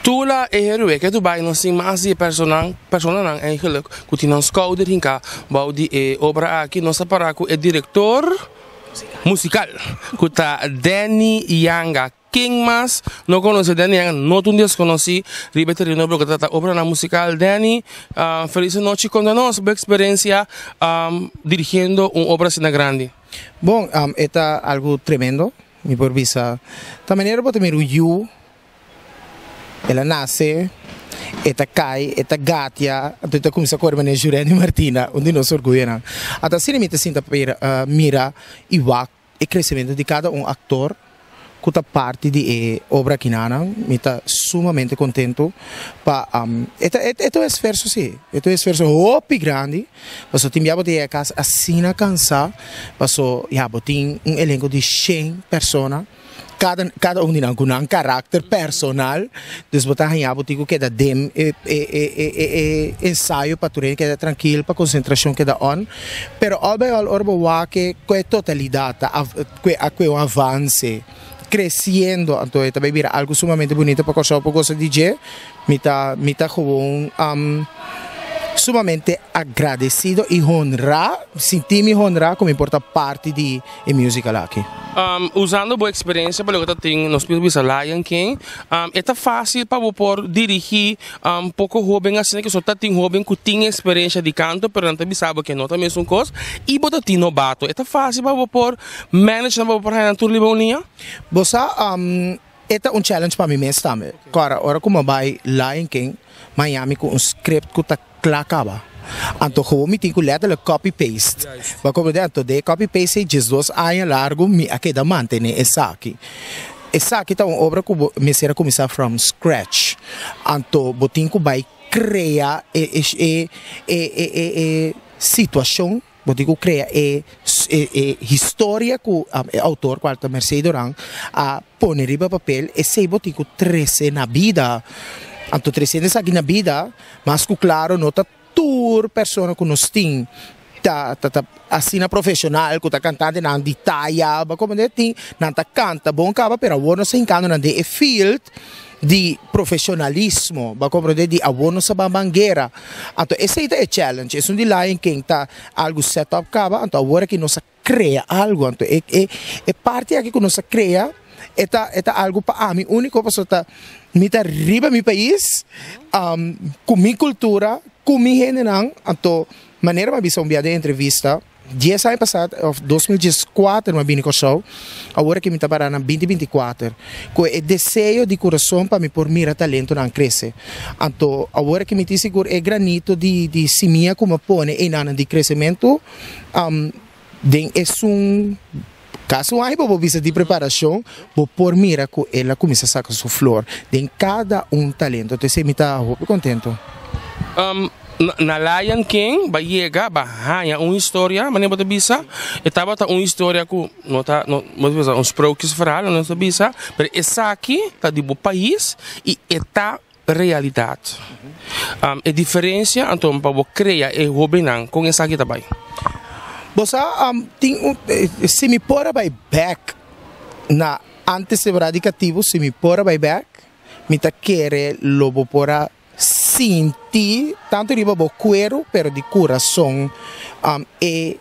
Tula e heroe ke tu bai nos tin mas di e personan personanan eigenlijk ku tin nan skouder hinká bou di e obra aki. Nos ta para ku e direktor musikal ku ta Danny Yanga. Ken mas no konosé Danny Yanga? No ta un deskonosí riba e tereno loke ta trata obranan musikal. Danny, felis anochi. Konta nos bo eksperensia dirigiendo un obra asina grandi. Bon, e ta algu tremendo. Mi por bisa ta manera bo ta mira un yu. El a nase, e ta kai, e ta gatia, anto e ta kuminsá kore manera Jurendi Martina, un di nos orguyonan. Anto asina mi ta sinta pa mira i wak e kresementu di kada un aktor ku ta parti di e obra akinanan. Mi ta sumamente kontentu pa e ta e ta un esfuerso si, e ta un esfuerso hopi grandi pasobra tin bia bo ta yega kas asina kansá paso ya bo tin un elenko di shen persona. Kada kada un di nan ku nan karakter personal, dus bo ta haña bo tin ku keda den e e e e e e ensayo pa tur hende keda trankil, pa konsentrashon keda on. Pero al bai al ora bo wak e ku e totalidat ta ku a kue un avanse kresiendo, anto e ta bai bira algu sumamente bunito pa Kòrsou por gosa di dje. Mi ta mi ta gewoon sumamente agradesido i honrá, sinti mi honrá ku mi por ta parti di e musical aki. Usando bo eksperensia pa loke ta tin nos por bisa Lion King, e ta fásil pa bo por dirigí poko hóben asina ke so ta tin hóben ku tin eksperensia di kanto pero nan ta bisa bo ke no ta mesun kos i bo ta tin nobato. E ta fásil pa bo por manage nan pa bo por haña nan tur riba un liña? Bo sa E ta un challenge pa mi mes tambe. Kòrda ora ku mi a bai Lion King, Miami ku un script ku ta kla kaba. Anto gewoon mi tin ku letterlijk copy paste. Bo a komprendé? Anto den e copy paste ei diesdos aña largu mi a keda mantené esaki. Esaki ta un obra ku bo mester a kuminsá from scratch. Anto bo tin ku bai krea e e e e e situashon. Bo tin ku krea e e historia ku e outor kual ta Mercé Duran a pone riba papel, esei bo tin ku trese na bida. Anto tresiendo esaki na bida, mas ku klaro no ta tur persona ku nos tin ta ta ta asina profeshonal ku ta kantantenan di taya, bo komprende? Tin nan ta kanta bon kaba pero awor nos ta hinkando nan den e field di profesionalismo, bo a comprende di awor nos ta ban ban guera. Anto esey ta e challenge, esun di Lion King ta algo set up caba, anto awor aki nos a crea algo, anto e e e parti aki cu nos a crea e ta e ta algo pa ami unico pasobra ta mi ta riba mi pais cu mi cultura, cu mi hendenan, anto manera mi a bisa un bia den entrevista. Dies aña pasá, òf 2014 mi a bini Kòrsou, awor aki mi ta pará na 2024, ku e deseo di kurason pa mi por mira talentonan krese. Anto awor aki mi tin sigur e granito di di simia ku mi a pone einan di kresementu den esun kasi un aña bo por bisa di preparashon, bo por mira ku el a kuminsá saka su flor den kada un talento. Entonces mi ta hopi kontentu. Na Lion King ba yega ba haña un historia, manera bo ta bisa, e tabata un historia ku no ta no bo ta bisa un sprookjesverhaal no ta bisa, pero esaki ta di bo pais i e ta realidat. E diferensia anto pa bo krea e hobennan kon esaki ta bai? Bo sa tin un si mi por a bai bek na antes temporada di katibu si mi por a bai bek mi ta kere lo bo por a Sinti tantu riba bo kueru pero di kurason e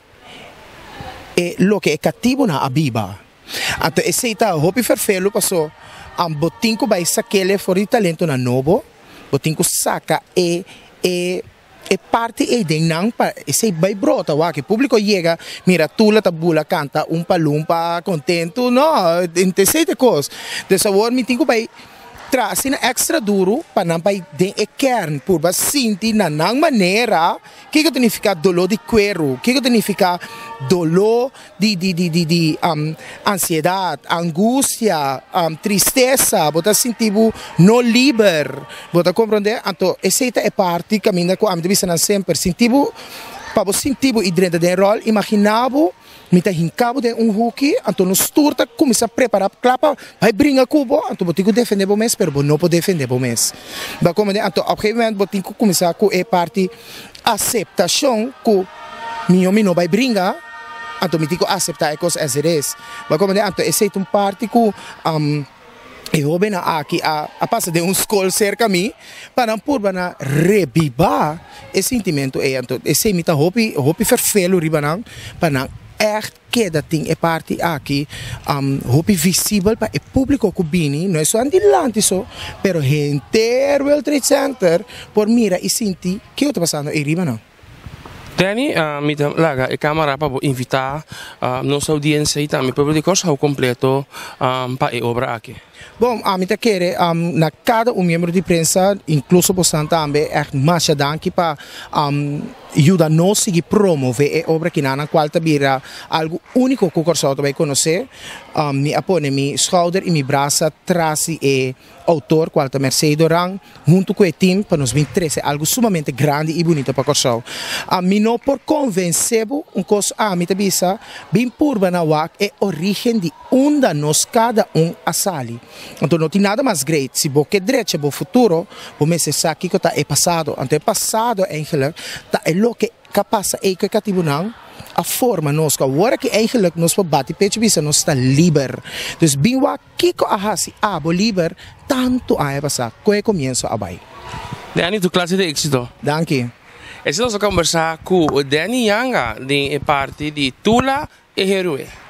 e loke e katibunan a biba. Anto esei ta hopi ferfelu paso bo tin ku bai sak'el for di talentonan nobo, bo tin ku saka e e e parti ei den nan pa esei bai brota. Wak e publiko yega mira Tula ta bula kanta un palumpa kontentu no esei ta e kos. Des awor mi tin ku bai Traha asina extra duru pa nan bai den e kern purba sinti na nan manera kiko ta nifiká doló di kueru, kiko ta nifiká doló di di di di di ansiedat, angustia, tristesa, bo ta sinti bo no liber, bo ta komprondé? Anto esei ta e parti kaminda ku ami ta bisa nan semper, sinti bo, pa bo sinti bo i drenta den e ròl, imaginá bo. Mi ta hinka bo den un huki, anto nos tur ta kuminsá prepará kla pa bai bringa ku bo, anto bo tin ku defendé bo mes, pero bo no por defendé bo mes. Bo a komprendé? Anto op gegeven moment bo tin ku kuminsá ku e parti aseptashon ku mihó mi no bai bringa, anto mi tin ku aseptá e kos as it is. Bo a komprendé? Anto esei ta un parti ku. E hóbennan aki a a pasa den un skol serka mi pa nan purba na rebibá e sintimentu ei. Anto esei mi ta hopi hopi ferfelu riba nan pa nan ègt keda tin e parti aki hopi visibel pa e públiko ku bini, no esun dilanti so, pero henter World Trade Center por mira i sinti kiko ta pasando ei riba nan. Danny, mi ta laga e camara pa bo invita nos audiencia y tambe pueblo di Kòrsou completo pa e obra aki. Bon, ami ta kere na kada un miembro di prensa, inkluso bosan tambe, ègt masha danki pa yuda nos sigui promove e obra kinanan kual ta bira algu úniko ku Kòrsou ta bai konosé. Mi a pone mi skouder i mi brasa tras di e Outor, kual ta Mercey Doran, huntu ku e tim pa nos bin trese algu sumamente grandi i bunito pa Kòrsou. Mi no por konvensé bo un kos, ami ta bisa, bin purba na wak e orígen di unda nos kada un a sali. Anto no tin nada mas great, si bo ke drecha bo futuro, bo mester sa kiko ta e pasado. Anto e pasado eigenlijk ta e loke Ka pasa ei ku e katibunan a forma nos ku awor aki eigenlijk nos por bati pecho bisa nos ta liber. Dus bin wak kiko a hasi abo liber tantu aña pasá ku e komienso a bai. Danny, tur klase di éksito. Danki. Esei nos a kombersá ku Danny Yanga den e parti di Tula e Heroe.